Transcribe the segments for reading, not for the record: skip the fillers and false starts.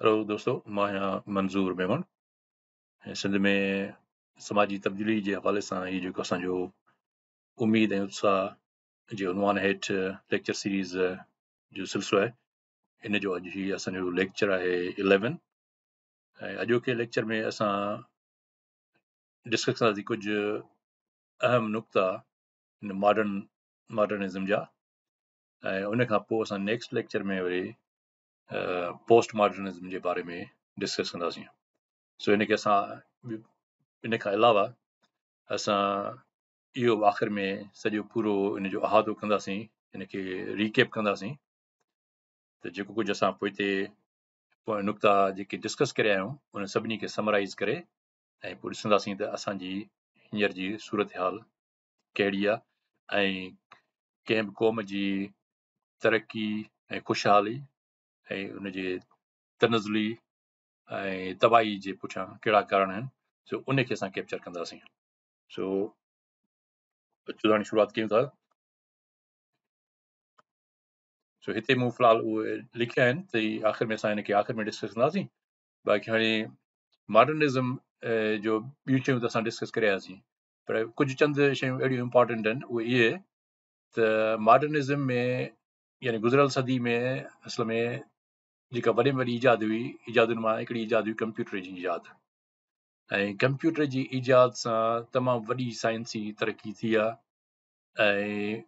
Hello دوستو، مان آهيان منظور ميمڻ ۽ سنڌ ۾ سماجي تبديلي جي حوالي سان هي جيڪو اسان جو اميد ۽ اتساهه جي عنوان هيٺ ليڪچر سيريز جو سلسلو آهي، ان جو اڄ هي اسان جو ليڪچر آهي 11 ۽ اڄوڪي ليڪچر ۾ اسان ڊسڪس ڪنداسين ڪجهه اهم نقطا ان ماڊرنزم جا ۽ ان کان پوء اسان نيڪسٽ ليڪچر ۾ وري پوسٽ ماڊرنزم جي باري ۾ ڊسڪس ڪنداسين. سو ان کي اسان ان کان علاوه اسان اهو به آخر ۾ سڄو پورو ان جو احاطو ڪنداسين، ان کي ريڪيپ ڪنداسين ته جيڪو ڪجهه اسان پوئتي نقطا جيڪي ڊسڪس ڪري آيا آهيون انهن سڀني کي سمرائز ڪري ۽ پوء ڏسنداسين ته اسان جي هينئر جي صورتحال ڪهڙي آهي ۽ ڪنهن به قوم جي ترقي ۽ خوشحالي ۽ ان جي تنزلي ۽ تباهي جي پٺيان ڪهڙا ڪارڻ آهن، سو ان کي اسان ڪيپچر ڪنداسين. سو اچو هاڻي شروعات ڪيون ٿا. سو هتي مون في الحال اهي لکيا آهن ته هي آخر ۾ اسان هن کي آخر ۾ ڊسڪس ڪنداسين. باقي هاڻي ماڊرنزم جو ٻيون شيون ته اسان ڊسڪس ڪري آياسين، پر ڪجهه چند شيون اهڙيون امپارٽنٽ آهن، اهي اهي ته ماڊرنزم ۾ يعني گذريل صدي ۾ اصل ۾ جيڪا وڏي ۾ وڏي ايجاد هئي، ايجادن مان هڪڙي ايجاد هئي ڪمپيوٽر جي ايجاد، ۽ ڪمپيوٽر جي ايجاد سان تمام وڏي سائنسي ترقي ٿي آهي ۽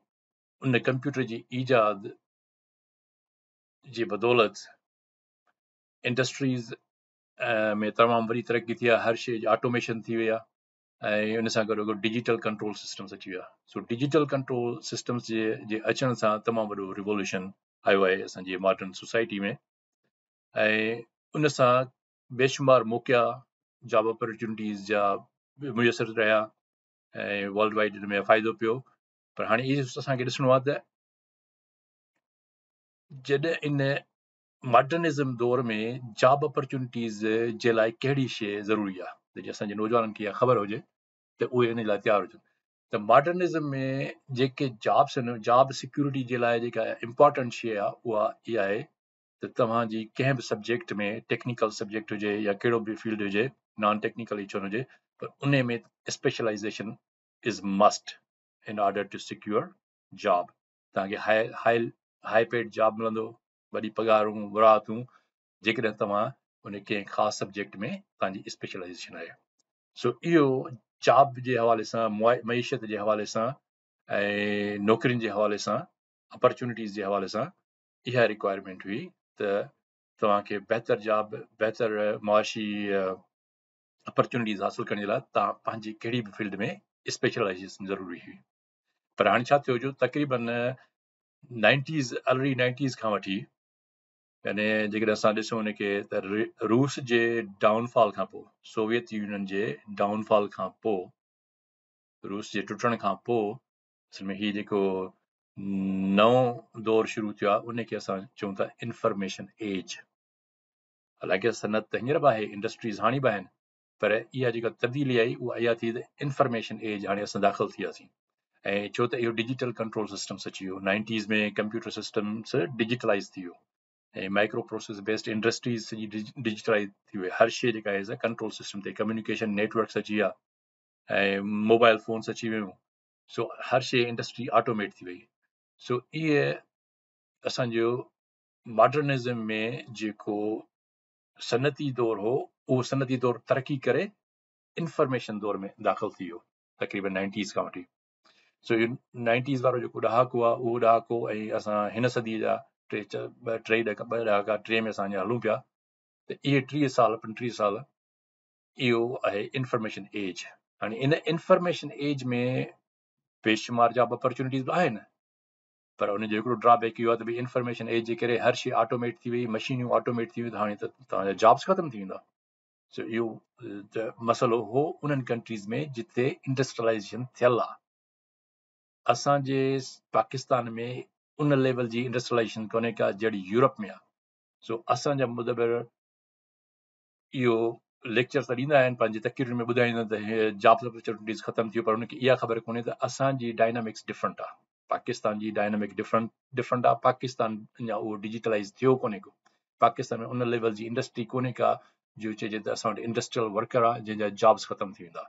ان ڪمپيوٽر جي ايجاد جي بدولت انڊسٽريز ۾ تمام وڏي ترقي ٿي آهي، هر شيء جي آٽوميشن ٿي وئي آهي ۽ ان سان گڏو گڏ ڊجيٽل ڪنٽرول سسٽمز اچي ويا. سو ڊجيٽل ڪنٽرول سسٽمز جي اچڻ سان تمام وڏو ريولوشن آيو آهي اسان جي ماڊرن سوسائٽي ۾ ۽ ان سان بيشمار موقعا جاب اپرچونٽيز جا ميسر رهيا ۽ ورلڊ وائيڊ ان ۾ فائدو پيو. پر هاڻي اهو اسان کي ڏسڻو آهي ته جڏهن ان ماڊرنزم دور ۾ جاب اپرچونٽيز جي لاء ڪهڙي شيء ضروري آهي ته جي اسان جي نوجوانن کي اها خبر هجي ته اهي ان لاء تيار هجن ته ماڊرنزم ۾ جيڪي جابس آهن، جاب سيڪيورٽي جي لاء جيڪا امپارٽنٽ شيء آهي اها اها آهي ته توهان جي ڪنهن به سبجيڪٽ ۾ ٽيڪنيڪل سبجيڪٽ هجي يا ڪهڙو به فيلڊ هجي، نان ٽيڪنيڪل ئي ڇو نه هجي، پر ان ۾ specialisation is must in order to secure job. توهان کي هاء پيڊ جاب ملندو، وڏي پگهارون، مراعتون، جيڪڏهن توهان ان ڪنهن خاص سبجيڪٽ ۾ توهان جي اسپيشلائيزيشن آهي. سو اهو جاب جي حوالي سان، معيشت جي حوالي سان ۽ نوڪرين جي حوالي سان، اپرچونٽيز جي حوالي سان اها رڪوائرمينٽ هئي ته توهان کي بهتر جاب، بهتر معاشي اپرچونٽيز حاصل ڪرڻ جي لاء توهان پنهنجي ڪهڙي به فيلڊ ۾ اسپيشلائيزيشن ضروري هئي. پر هاڻي ڇا ٿيو جو تقريبن نائنٽيز، ارلي نائنٽيز کان وٺي، يعني جيڪڏهن اسان ڏسون ان کي ته روس جي ڊائون فال کان پوء، سوويت يونين جي ڊائون فال کان پوء، روس جي ٽٽڻ کان پوء اصل ۾ هي جيڪو نئون دور شروع ٿيو آهي ان کي اسان چئون ٿا انفارميشن ايج. حالانڪه صنعت ته هينئر به آهي، انڊسٽريز هاڻي به آهن، پر اها جيڪا تبديلي آئي اها اها ٿي ته انفارميشن ايج هاڻي اسان داخل ٿي وياسين ۽ ڇو ته اهو ڊجيٽل ڪنٽرول سسٽمس اچي ويو، نائنٽيز ۾ ڪمپيوٽر سسٽمس ڊجيٽلائز ٿي ويو ۽ مائڪرو پروسيس بيسڊ انڊسٽريز سڄي ڊجيٽلائز ٿي وئي، هر شيء جيڪا آهي ڪنٽرول سسٽم تي، ڪميونيڪيشن نيٽورڪس اچي ويا ۽ موبائل فونس اچي ويون، سو هر شيء انڊسٽري آٽوميٽ ٿي وئي. سو اهي اسانجو ماڊرنزم ۾ جيڪو صنعتي دور هو اهو صنعتي دور ترقي ڪري انفارميشن دور ۾ داخل ٿي ويو تقريبن نائنٽيز کان وٺي. سو اهو نائنٽيز وارو جيڪو ڏهاڪو آهي اهو ڏهاڪو ۽ اسان هن صدي جا ٽي ٻه ٽي ڏهاڪا ٻه ڏهاڪا ٽي ۾ اسان اڃا هلون پيا ته اهي 30 سال 35 سال اهو آهي انفارميشن ايج. هاڻي ان انفارميشن ايج ۾ بيشمار جاب اپرچونٽيز به آهن، پر ان جو هڪڙو ڊرا بيڪ اهو آهي ته ڀئي انفارميشن ايج جي ڪري هر شيء آٽوميٽ ٿي وئي، مشينيون آٽوميٽ ٿي ويون ته هاڻي ته توهان جا جابس ختم ٿي ويندا. سو اهو ته مسئلو هو انهن ڪنٽريز ۾ جتي انڊسٽريلائيزيشن ٿيل آهي. اسان جي پاڪستان ۾ ان ليول جي انڊسٽريلائيزيشن ڪونهي ڪا جهڙي يورپ ۾ آهي. سو اسان جا مدبر اهو ليڪچر ته ڏيندا آهن، پنهنجي تقريرن ۾ ٻڌائيندا آهن ته هي جابس اپرچونٽيز ختم ٿي ويو، پر انهن کي اها خبر ڪونهي ته اسان جي ڊائنامڪس ڊفرنٽ آهي، پاڪستان جي ڊائنامڪ ڊفرنٽ آهي، پاڪستان اڃا اهو ڊجيٽلائز ٿيو ڪونهي ڪو، پاڪستان ۾ ان ليول جي انڊسٽري ڪونهي ڪا جو چئجي ته اسان وٽ انڊسٽريل ورڪر آهي جنهن جا جابس ختم ٿي ويندا.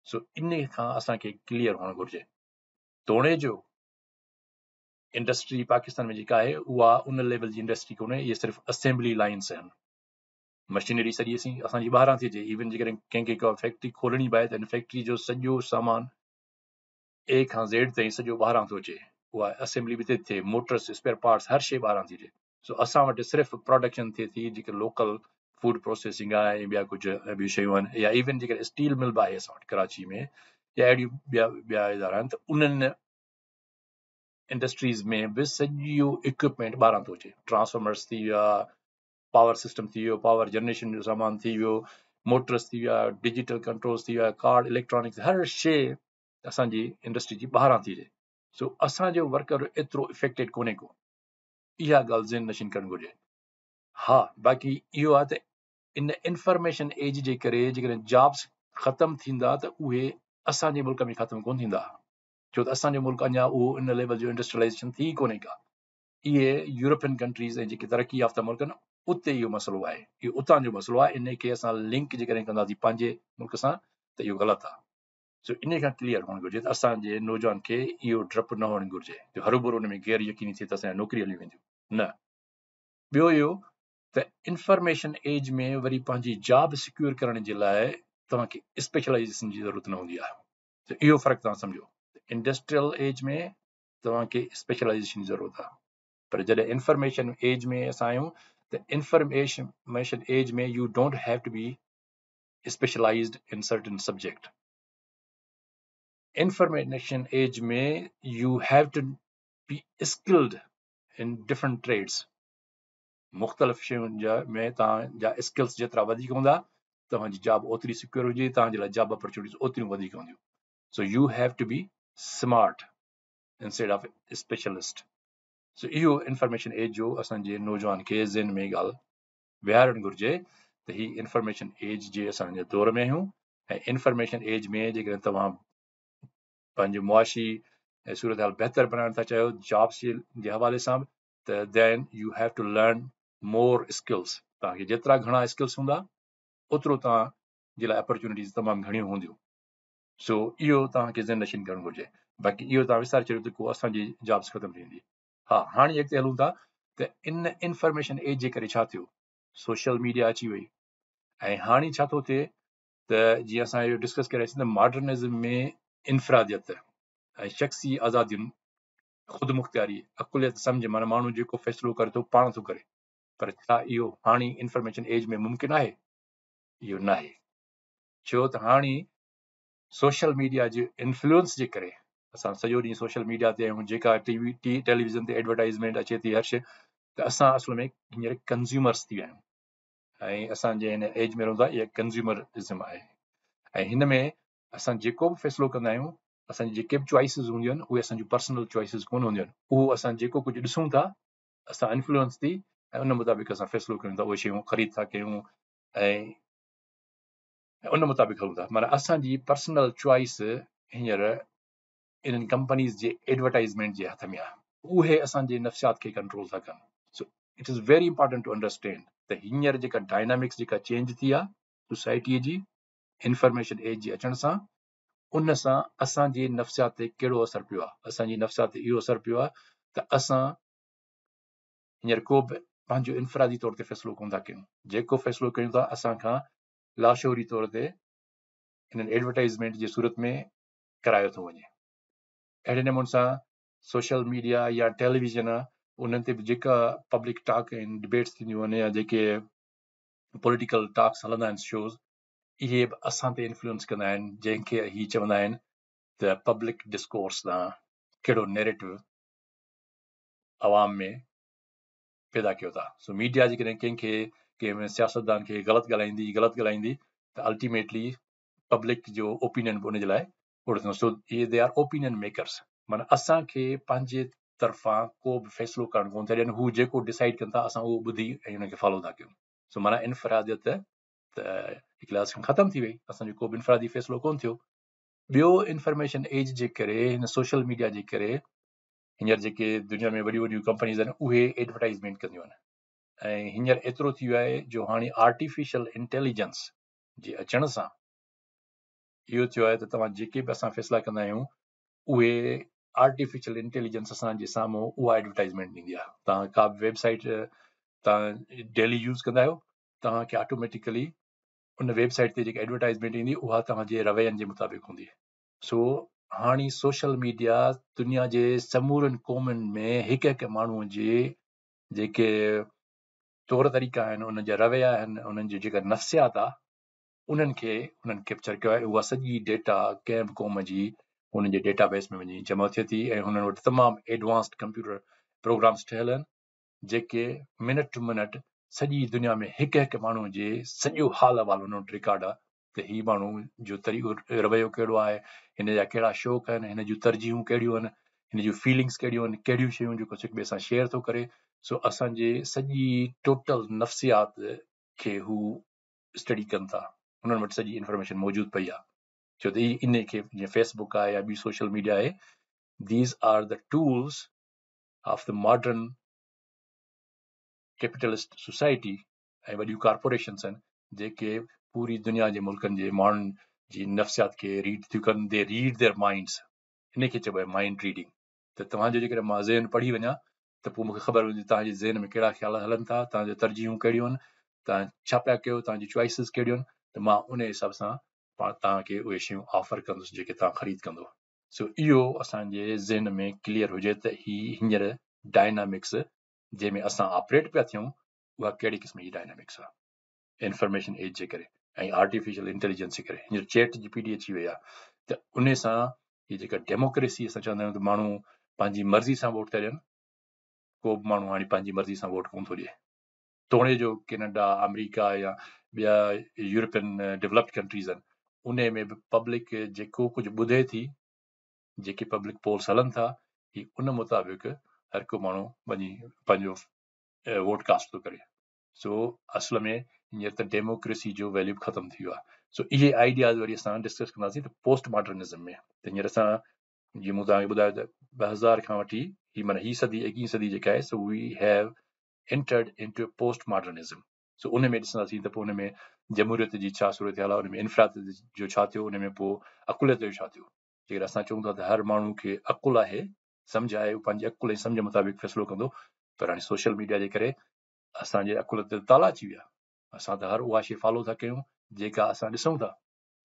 سو ان کان اسان کي ڪليئر هئڻ گهرجي. توڻي جو انڊسٽري پاڪستان ۾ جيڪا آهي اها ان ليول جي انڊسٽري ڪونهي، اهي صرف اسيمبلي لائنس آهن. مشينري سڄي اسين اسان جي ٻاهران ٿي اچي. ايون جيڪڏهن ڪنهن کي ڪا فيڪٽري کولڻي به آهي ته ان فيڪٽري جو سڄو سامان اي کان زيڊ تائين سڄو ٻاهران ٿو اچي. اها اسيمبلي به ٿي ٿئي، موٽرس، اسپيئر پارٽس، هر شيء ٻاهران ٿي اچي. سو اسان وٽ صرف پروڊڪشن ٿئي ٿي جيڪي لوڪل فوڊ پروسيسنگ آهي ۽ ٻيا ڪجهه ٻيون شيون آهن، يا ايون جيڪڏهن اسٽيل مل به آهي اسان وٽ ڪراچي ۾ يا اهڙيون ٻيا ٻيا ادارا آهن ته انهن انڊسٽريز ۾ به سڄو اڪوپمينٽ ٻاهران ٿو اچي. ٽرانسفارمرس ٿي ويا، پاور سسٽم ٿي ويو، پاور جنريشن جو سامان ٿي ويو، موٽرس ٿي ويا، ڊجيٽل ڪنٽرولز ٿي ويا، ڪارڊ، اليڪٽرانڪس، هر شيء اسان جي انڊسٽري جي ٻاهران ٿي اچي. سو اسان جو ورڪر ايترو افيڪٽيڊ ڪونهي ڪو. اها ڳالهه ذهن نشين ڪرڻ گهرجي. ها باقي اهو آهي ته ان انفارميشن ايج جي ڪري جيڪڏهن جابس ختم ٿيندا ته اهي اسان جي ملڪ ۾ ختم ڪونه ٿيندا، ڇو ته اسان جو ملڪ اڃا اهو ان ليول جو انڊسٽريلائزيشن ٿي ئي ڪونهي ڪا. اهي يورپين ڪنٽريز ۽ جيڪي ترقي يافته ملڪ آهن اتي اهو مسئلو آهي، اهو اتان جو مسئلو آهي. ان کي اسان لنڪ جيڪڏهن ڪنداسين پنهنجي ملڪ سان ته اهو غلط آهي. سو ان کان ڪليئر هئڻ گهرجي ته اسان جي نوجوان کي اهو ڊپ نه هئڻ گهرجي جو هروڀرو ان ۾ غير يقيني ٿئي ته اسان جا نوڪري هليون وينديون. نه، ٻيو اهو ته انفارميشن ايج ۾ وري پنهنجي جاب سيڪيور ڪرڻ جي لاء توهان کي اسپيشلائيزيشن جي ضرورت نه هوندي آهي. ته اهو فرق توهان سمجهو ته انڊسٽريل ايج ۾ توهان کي اسپيشلائيزيشن جي ضرورت آهي، پر جڏهن انفارميشن ايج ۾ اسان آهيون ته information age ۾ you don't have to be specialized in certain subject. Information age ۾ you have to be skilled in different trades. مختلف شين جا ۾ توهان جا اسڪلس جيترا وڌيڪ هوندا توهان جي جاب اوتري سيڪيور هجي، توهان جي لاء جاب اپرچونٽيز اوتريون وڌيڪ هونديون. So you have to be smart instead of specialist. So اهو انفارميشن ايج جو اسان جي نوجوان کي ذهن ۾ ڳالهه ويهارڻ گهرجي ته هي انفارميشن ايج جي اسان جي دور ۾ آهيون ۽ انفارميشن ايج ۾ جيڪڏهن توهان پنهنجو معاشي صورتحال بهتر بنائڻ ٿا چاهيو جابس جي حوالي سان به ته then you have to learn more skills. توهان کي جيترا گهڻا اسڪلس هوندا اوترو توهان جي لاء اپرچونٽيز تمام گهڻيون هونديون. سو اهو توهان کي ذهن نشين ڪرڻ گهرجي. باقي اهو توهان وساري ڇڏيو ته ڪو اسان جي جابس ختم ٿي ويندي. ها هاڻي اڳتي هلون ٿا ته ان انفارميشن ايج جي ڪري ڇا ٿيو، سوشل ميڊيا اچي وئي ۽ هاڻي ڇا ٿو ٿئي ته جيئن اسان اهو ڊسڪس ڪري رهياسين ته ماڊرنزم ۾ انفراديت ۽ شخصي آزادين، خود مختياري، عقليت، سمجهه، معنيٰ ماڻهو جيڪو فيصلو ڪري ٿو پاڻ ٿو ڪري، پر ڇا اهو هاڻي انفارميشن ايج ۾ ممڪن آهي؟ اهو ناهي. ڇو ته هاڻي سوشل ميڊيا جي انفلوئنس جي ڪري اسان سڄو ڏينهن سوشل ميڊيا تي آهيون، جيڪا ٽي وي ٽي ٽيليويزن تي ايڊورٽائزمينٽ اچي ٿي هر شيء، ته اسان اصل ۾ هينئر ڪنزيومرس ٿي ويا آهيون ۽ اسان جنهن هن ايج ۾ رهون ٿا اها ڪنزيومرزم آهي ۽ هن ۾ اسان جيڪو به فيصلو ڪندا آهيون، اسان جي جيڪي به چوائسز هونديون آهن اهي اسان جون پرسنل چوائسز ڪونه هونديون آهن. اهو اسان جيڪو ڪجهه ڏسون ٿا اسان انفلوئنس ٿي ۽ ان مطابق اسان فيصلو ڪيون ٿا، اهي شيون خريد ٿا ڪيون ۽ ان مطابق هلون ٿا. معنيٰ اسان جي پرسنل چوائس هينئر انهن ڪمپنيز جي ايڊورٽائزمينٽ جي هٿ ۾ آهي، اهي اسان جي نفسيات کي ڪنٽرول ٿا ڪن. So it is very important to understand ته هينئر جيڪا ڊائنامڪس جيڪا چينج ٿي آهي سوسائٽي جي انفارميشن ايج جي اچڻ سان، ان سان اسان جي نفسيات تي ڪهڙو اثر پيو آهي. اسان جي نفسيات تي اهو اثر پيو آهي ته اسان هينئر ڪو به پنهنجو انفرادي طور تي فيصلو ڪونه ٿا ڪيون، جيڪو فيصلو ڪيون ٿا اسان کان لاشعوري طور تي انهن ايڊورٽائزمينٽ جي صورت ۾ ڪرايو ٿو وڃي. اهڙي نموني سان سوشل ميڊيا يا ٽيليويزن انهن تي به جيڪا پبلڪ ٽاڪ ۽ ڊبيٽس ٿينديون آهن يا جيڪي پوليٽيڪل ٽاڪس هلندا آهن شوز، اهي به اسان تي انفلوئنس ڪندا آهن، جنهن کي هي چوندا آهن ته پبلڪ ڊسڪورس ڏانهن ڪهڙو نيريٽو عوام ۾ پيدا ڪيو ٿا. سو ميڊيا جيڪڏهن ڪنهن کي ڪنهن سياستدان کي غلط ڳالهائيندي غلط ڳالهائيندي ته الٽيميٽلي پبلڪ جو اوپينين به ان جي لاء اهڙو ٿيندو. سو اهي they are opinion makers, معنيٰ اسان کي پنهنجي طرفان ڪو به فيصلو ڪرڻ ڪونه ٿا ڏين، هو جيڪو ڊسائيڊ ڪن ٿا اسان اهو ٻڌي ۽ ان کي فالو ٿا ڪيون. سو معنيٰ انفراديت ته هڪ لحاظ کان ختم ٿي وئي، اسان جو ڪو به انفرادي فيصلو ڪونه ٿيو. ٻيو انفارميشن ايج جي ڪري هن سوشل ميڊيا جي ڪري هينئر جيڪي دنيا ۾ وڏيون وڏيون ڪمپنيز آهن اهي ايڊورٽائزمينٽ ڪنديون آهن. ۽ هينئر ايترو ٿي ويو آهي جو هاڻي آرٽيفيشل انٽيليجنس جي اچڻ سان اهو ٿيو آهي ته توهان جيڪي به اسان فيصلا ڪندا آهيون اهي آرٽيفيشل انٽيليجنس اسان جي سامهون اها ايڊورٽائزمينٽ ڏيندي آهي. توهان ڪا به ويب سائيٽ توهان ڊيلي يوز ڪندا آهيو، توهان کي آٽوميٽيڪلي ان ويب سائيٽ تي جيڪا ايڊورٽائزمينٽ ايندي اها توهان جي روين جي مطابق هوندي. سو هاڻي سوشل ميڊيا دنيا جي سمورن قومن ۾ هڪ هڪ ماڻهو جي جيڪي طور طريقا آهن، انهن جا رويا آهن، انهن جي جيڪا نفسيات آهي، انهن کي انهن ڪيپچر ڪيو آهي. اها سڄي ڊيٽا ڪنهن به قوم جي انهن جي ڊيٽا بيس ۾ وڃي جمع ٿئي ٿي ۽ انهن وٽ تمام ايڊوانسڊ ڪمپيوٽر پروگرامس ٺهيل آهن جيڪي منٽ ٽو منٽ سڄي دنيا ۾ هڪ هڪ ماڻهو جي سڄو حال احوال انهن وٽ رڪارڊ آهي ته هي ماڻهو جو طريقو رويو ڪهڙو آهي، هن جا ڪهڙا شوق آهن، هن جون ترجيحون ڪهڙيون آهن، هن جون فيلنگس ڪهڙيون آهن، ڪهڙيون شيون جيڪو هڪ ٻئي سان شيئر ٿو ڪري. سو اسان جي سڄي ٽوٽل نفسيات کي هو اسٽڊي ڪن ٿا، انهن وٽ سڄي انفارميشن موجود پئي آهي، ڇو ته هي انهي کي جيئن فيس بڪ آهي يا ٻي سوشل ميڊيا آهي، these are the tools of the modern capitalist society ۽ وڏيون ڪارپوريشنس آهن جيڪي پوري دنيا جي ملڪن جي ماڻهن جي نفسيات کي ريڊ ٿيون ڪن، the read their minds, ان کي چئبو آهي مائنڊ ريڊنگ. ته توهان جو جيڪڏهن مان ذهن پڙهي وڃان ته پوء مون کي خبر هوندي توهان جي ذهن ۾ ڪهڙا خيال هلن ٿا، توهان جون ترجيحون ڪهڙيون آهن، توهان ڇا پيا ڪيو، توهان جون چوائسز ڪهڙيون آهن، ته مان ان حساب سان پاڻ توهان کي اهي شيون آفر ڪندس جيڪي توهان خريد ڪندو. سو اهو اسان جي ذهن ۾ ڪليئر هجي ته هي هينئر ڊائنامڪس جنهن ۾ اسان آپريٽ پيا ٿيون اها ڪهڙي قسم جي ڊائنامڪس آهي. انفارميشن ايج جي ڪري ۽ آرٽيفيشل انٽيليجنس جي ڪري هينئر چيٽ جي پي ٽي اچي وئي آهي ته ان سان هي جيڪا ڊيموڪريسي اسان چوندا آهيون ته ماڻهو پنهنجي مرضي سان ووٽ ٿا ڏين، ڪو به ماڻهو هاڻي پنهنجي مرضي سان ووٽ ڪونه ٿو ڏئي. توڻي جو ڪينيڊا، آمريڪا يا ٻيا يورپين ڊيولپڊ ڪنٽريز آهن ان ۾ به پبلڪ جيڪو ڪجهه ٻڌي ٿي، جيڪي پبلڪ پولس هلن ٿا، هي ان مطابق هر ڪو ماڻهو وڃي پنهنجو ووٽ ڪاسٽ ٿو ڪري. سو اصل ۾ هينئر ته ڊيموڪريسي جو ويليو به ختم ٿي ويو آهي. سو اهي آئيڊياز وري اسان ڊسڪس ڪنداسين ته پوسٽ ماڊرنزم ۾ ته هينئر اسان جيئن مون توهان کي ٻڌايو ته 2000 کان وٺي هي معنيٰ هي صدي ايڪيهين صدي جيڪا آهي so we have entered into post modernism. سو ان ۾ ڏسنداسين ته پوء ان ۾ جمهوريت جي ڇا صورتحال آهي، ان ۾ انفراديت جو ڇا ٿيو، ان ۾ پوء عقليت جو ڇا ٿيو. جيڪڏهن اسان چئون ٿا ته هر ماڻهو کي عقل آهي، سمجهه آهي، هو پنهنجي عقل ۽ سمجهه مطابق فيصلو ڪندو، پر هاڻي سوشل ميڊيا جي ڪري اسان جي عقل تي تالا اچي ويا، اسان ته هر اها شيء فالو ٿا ڪيون جيڪا اسان ڏسون ٿا،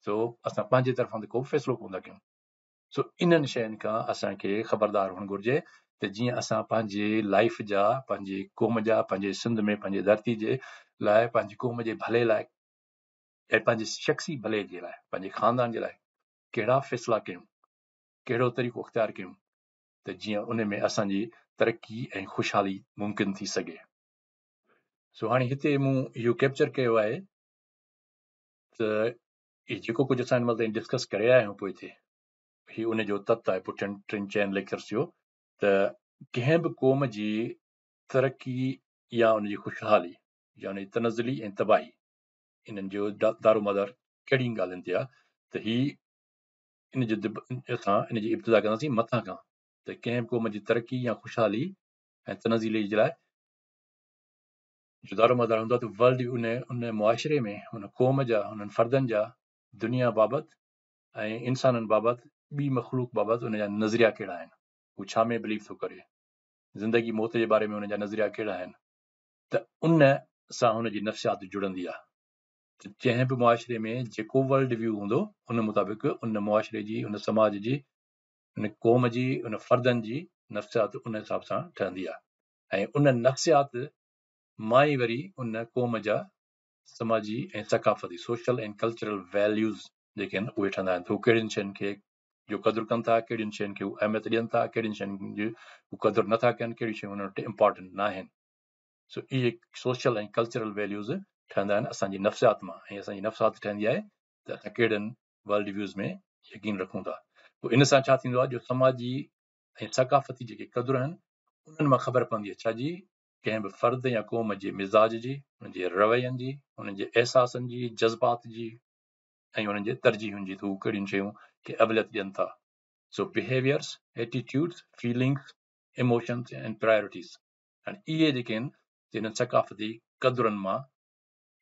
سو اسان پنهنجي طرفان ته ڪو به فيصلو ڪونه ٿا ڪيون. سو انهن شين کان اسان کي خبردار هئڻ گهرجي ته جيئن اسان پنهنجي لائيف جا، پنهنجي قوم جا، پنهنجي سنڌ ۾ پنهنجي ڌرتي جي لاء، پنهنجي قوم جي ڀلي لاء ۽ پنهنجي شخصي ڀلي جي لاء، پنهنجي خاندان جي لاء ڪهڙا فيصلا ڪيون، ڪهڙو طريقو اختيار ڪيون ته جيئن ان ۾ اسان جي ترقي ۽ خوشحالي ممڪن ٿي سگهي. سو هاڻي هتي مون اهو ڪيپچر ڪيو آهي ته هي جيڪو ڪجهه اسان هن مهل تائين ڊسڪس ڪري آيا آهيون پوئتي هي ان جو تت آهي پٺين ٽن چئن ليڪچرس جو ته ڪنهن به قوم جي ترقي يا ان جي خوشحالي يا ان جي تنزلي ۽ تباهي انهن جو دارومدار ڪهڙين ڳالهين تي آهي ته هي ان جي اسان ان جي ابتدا ڪنداسين مٿان کان ته ڪنهن به قوم جي ترقي يا خوشحالي ۽ تنزلي جي لاء جو دارومدار هوندو آهي ته ورلڊ ان ان معاشري ۾ ان قوم جا انهن فردن جا دنيا بابت ۽ انسانن بابت ٻي مخلوق بابت ان جا نظريا ڪهڙا آهن، هو ڇا ۾ بليو ٿو ڪري، زندگي موت جي باري ۾ ان جا نظريا ڪهڙا آهن ته ان سان هن جي نفسيات جڙندي آهي ته جنهن به معاشري ۾ جيڪو ورلڊ ويو هوندو ان مطابق ان معاشري جي ان سماج جي ان قوم جي ان فردن جي نفسيات ان حساب سان ٺهندي آهي ۽ ان نفسيات مان ئي وري ان قوم جا سماجي ۽ ثقافتي سوشل ۽ ڪلچرل ويليوز جيڪي آهن اهي ٺهندا آهن ته هو ڪهڙين شين کي جو قدر ڪن ٿا، ڪهڙين شين کي هو اهميت ڏين ٿا، ڪهڙين شين جو هو قدر نٿا ڪن، ڪهڙيون شيون انهن وٽ امپارٽنٽ ناهن. سو اهي سوشل ۽ ڪلچرل ويليوز ٺهندا آهن اسان جي نفسيات مان ۽ اسان جي نفسيات ٺهندي آهي ته اسان ڪهڙن ورلڊ ويوز ۾ يقين رکون ٿا. پوء ان سان ڇا ٿيندو آهي جو سماجي ۽ ثقافتي جيڪي قدر آهن انهن مان خبر پوندي آهي ڇا جي ڪنهن به فرد يا قوم جي مزاج جي، انهن جي روين جي، انهن جي احساسن جي، جذبات جي ۽ انهن جي ترجيحن جي ته هو ڪهڙين شيون کي اوليت ڏين ٿا. سو behaviours, attitudes, feelings, emotions and priorities هاڻي اهي جيڪي آهن ته انهن ثقافتي قدرن مان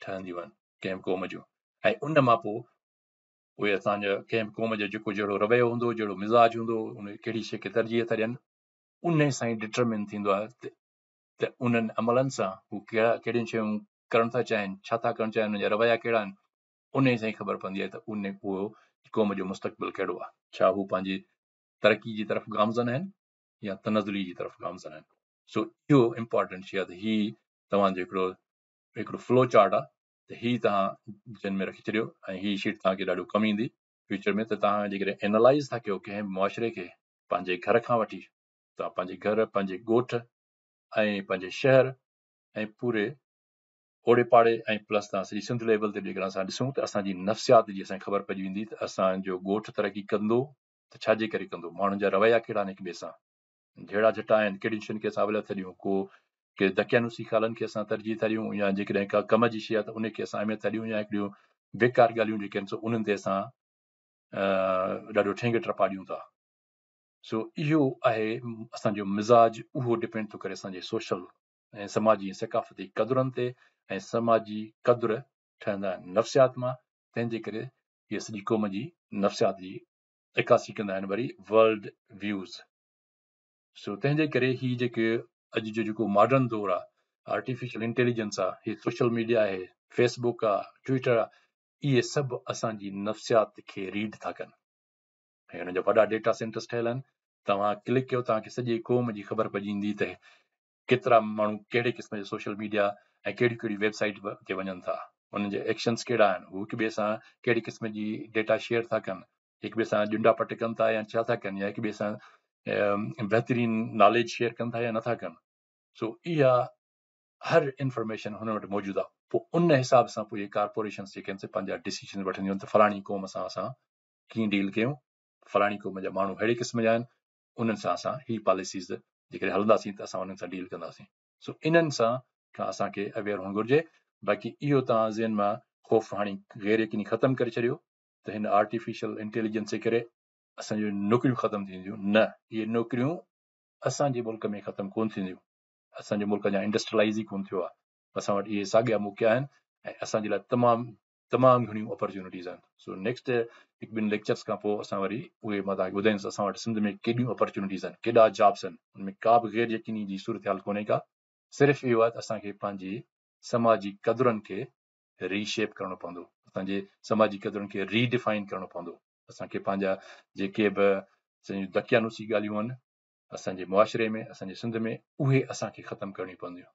ٺهنديون آهن ڪنهن به قوم جون ۽ ان مان پوء اهي اسان جا ڪنهن به قوم جو جيڪو جهڙو رويو هوندو جهڙو مزاج هوندو ان ڪهڙي شيء کي ترجيح ٿا ڏين ان سان ئي ڊٽرمن ٿيندو آهي ته انهن عملن سان هو ڪهڙا ڪهڙيون شيون ڪرڻ ٿا چاهين ڇا ٿا ڪرڻ چاهين انهن جا رويا ڪهڙا آهن ان سان ئي خبر پوندي آهي ته ان اهو قوم جو مستقبل ڪهڙو آهي ڇا هو پنهنجي ترقي جي طرف گامزن آهن يا تنزلي جي طرف گامزن آهن سو اهو امپارٽنٽ شيء آهي ته هي توهان جو هڪڙو هڪڙو فلو چارٽ آهي ته هي توهان ذهن ۾ رکي ڇڏيو ۽ هي شيٽ توهان کي ڏاڍو ڪم ايندي فيوچر ۾ ته توهان جيڪڏهن اينالائز ٿا ڪيو ڪنهن به معاشري کي پنهنجي گهر کان وٺي توهان پنهنجي گهر پنهنجي ڳوٺ ۽ پنهنجي شهر ۽ پوري اوڙي پاڙي ۽ پلس توهان سڄي سنڌ ليول تي به جيڪڏهن اسان ڏسون ته اسان جي نفسيات جي اسان کي خبر پئجي ويندي ته اسان جو ڳوٺ ترقي ڪندو ته ڇا جي ڪري ڪندو؟ ماڻهن جا رويا ڪهڙا آهن هڪ ٻئي سان؟ جهيڙا جهٽا آهن؟ ڪهڙين شين کي اسان اوليت ٿا ڏيون؟ ڪو ڪي دقيانوسي خيالن کي اسان ترجيح ٿا ڏيون يا جيڪڏهن ڪا ڪم جي شيء آهي ته ان کي اسان اهميت ٿا ڏيون يا هڪڙيون بيڪار ڳالهيون جيڪي آهن سو انهن تي اسان ڏاڍو ٺينگ ٽپا ڏيون ٿا. سو اهو آهي اسان جو مزاج اهو ڊپينڊ ٿو ڪري اسان جي سوشل ۽ سماجي ۽ ثقافتي قدرن تي ۽ سماجي قدر ٺهندا آهن نفسيات مان تنهن جي ڪري اهي سڄي قوم جي نفسيات جي عڪاسي ڪندا آهن وري ورلڊ ويوز سو تنهن جي ڪري هي جيڪي اڄ جو جيڪو ماڊرن دور آهي آرٽيفيشل انٽيليجنس آهي هي سوشل ميڊيا آهي فيس بڪ آهي ٽوئٽر آهي اهي سڀ اسان جي نفسيات کي ريڊ ٿا ڪن ۽ انهن جا وڏا ڊيٽا سينٽرس ٺهيل آهن توهان ڪلڪ ڪيو توهان کي سڄي قوم جي خبر پئجي ويندي ته ڪيترا ماڻهو ڪهڙي قسم جي سوشل ميڊيا ۽ ڪهڙيون ڪهڙيون ويب سائيٽ تي وڃن ٿا، انهن جا ايڪشنز ڪهڙا آهن، هو هڪ ٻئي سان ڪهڙي قسم جي ڊيٽا شيئر ٿا ڪن، هڪ ٻئي سان ڄنڊا پٽ ڪن ٿا يا ڇا ٿا ڪن يا هڪ ٻئي سان بهترين ناليج شيئر ڪن ٿا يا نٿا ڪن. سو اها هر انفارميشن هنن وٽ موجود آهي. پوء ان حساب سان پوء اهي ڪارپوريشنز جيڪي آهن سي پنهنجا ڊسيشنز وٺنديون آهن ته فلاڻي قوم سان اسان ڪيئن ڊيل ڪيون، فلاڻي قوم جا ماڻهو ههڙي قسم جا آهن، انهن سان اسان هي پاليسيز جيڪڏهن هلنداسين ته اسان انهن سان ڊيل ڪنداسين سو انهن سان کان اسان کي اويئر هئڻ گهرجي باقي اهو توهان ذهن مان خوف هاڻي غير يقيني ختم ڪري ڇڏيو ته هن آرٽيفيشل انٽيليجنس جي ڪري اسان جون نوڪريون ختم ٿينديون نه اهي نوڪريون اسان جي ملڪ ۾ ختم ڪون ٿينديون اسان جو ملڪ اڃا انڊسٽرلائز ئي ڪون ٿيو آهي اسان وٽ اهي ساڳيا موقعا آهن ۽ اسان جي لاء تمام تمام گهڻيون اپرچونٽيز آهن سو نيڪسٽ هڪ ٻن ليڪچرز کان پوء اسان وري اهي مان توهان کي ٻڌائيندس اسان وٽ سنڌ ۾ ڪيڏيون اپرچونٽيز آهن ڪيڏا جابس آهن ان ۾ ڪا به غير يقيني جي صورتحال ڪونهي ڪا صرف اهو آهي ته اسان کي پنهنجي سماجي قدرن کي ري شيپ ڪرڻو پوندو اسان جي سماجي قدرن کي ري ڊيفائن ڪرڻو پوندو اسان کي پنهنجا جيڪي به دقيانوسي ڳالهيون آهن اسان جي معاشري ۾ اسان جي سنڌ ۾ اهي اسان کي ختم ڪرڻيون پونديون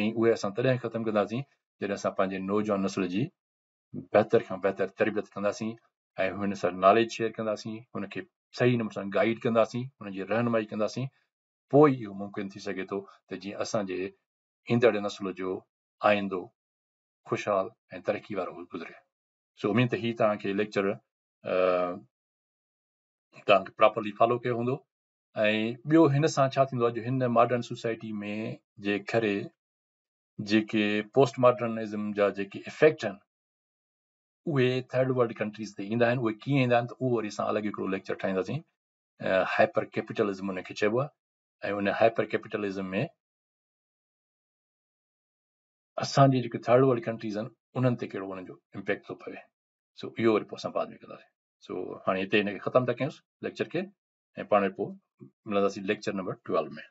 ۽ اهي اسان تڏهن ختم ڪنداسين جڏهن اسان پنهنجي نوجوان نسل جي بهتر کان بهتر تربيت ڪنداسين ۽ هن سان ناليج شيئر ڪنداسين هن کي صحيح نموني سان گائيڊ ڪنداسين هن جي رهنمائي ڪنداسين پوء ئي اهو ممڪن ٿي سگهي ٿو ته جيئن اسان جي ايندڙ نسل جو آئندو خوشحال ۽ ترقي وارو گذري سو اميد ته هي توهان کي ليڪچر توهان کي پراپرلي فالو ڪيو هوندو ۽ ٻيو هن سان ڇا ٿيندو آهي جو هن ماڊرن سوسائٽي ۾ جي ڪري جيڪي پوسٽ ماڊرنزم جا جيڪي افيڪٽ آهن اهي ٿرڊ ورلڊ ڪنٽريز تي ايندا آهن اهي ڪيئن ايندا آهن ته اهو وري اسان الڳ هڪڙو ليڪچر ٺاهينداسين هائپر ڪيپيٽلزم ان کي چئبو آهي ۽ ان هائپر ڪيپيٽلزم ۾ اسان جي جيڪي ٿرڊ ورلڊ ڪنٽريز آهن انهن تي ڪهڙو انهن جو امپيڪٽ ٿو پوي سو اهو وري پوء اسان بعد ۾ ڪنداسين سو هاڻي هتي هن کي ختم ٿا ڪيون ليڪچر کي ۽ پاڻ پوء ملنداسين ليڪچر نمبر 12 ۾.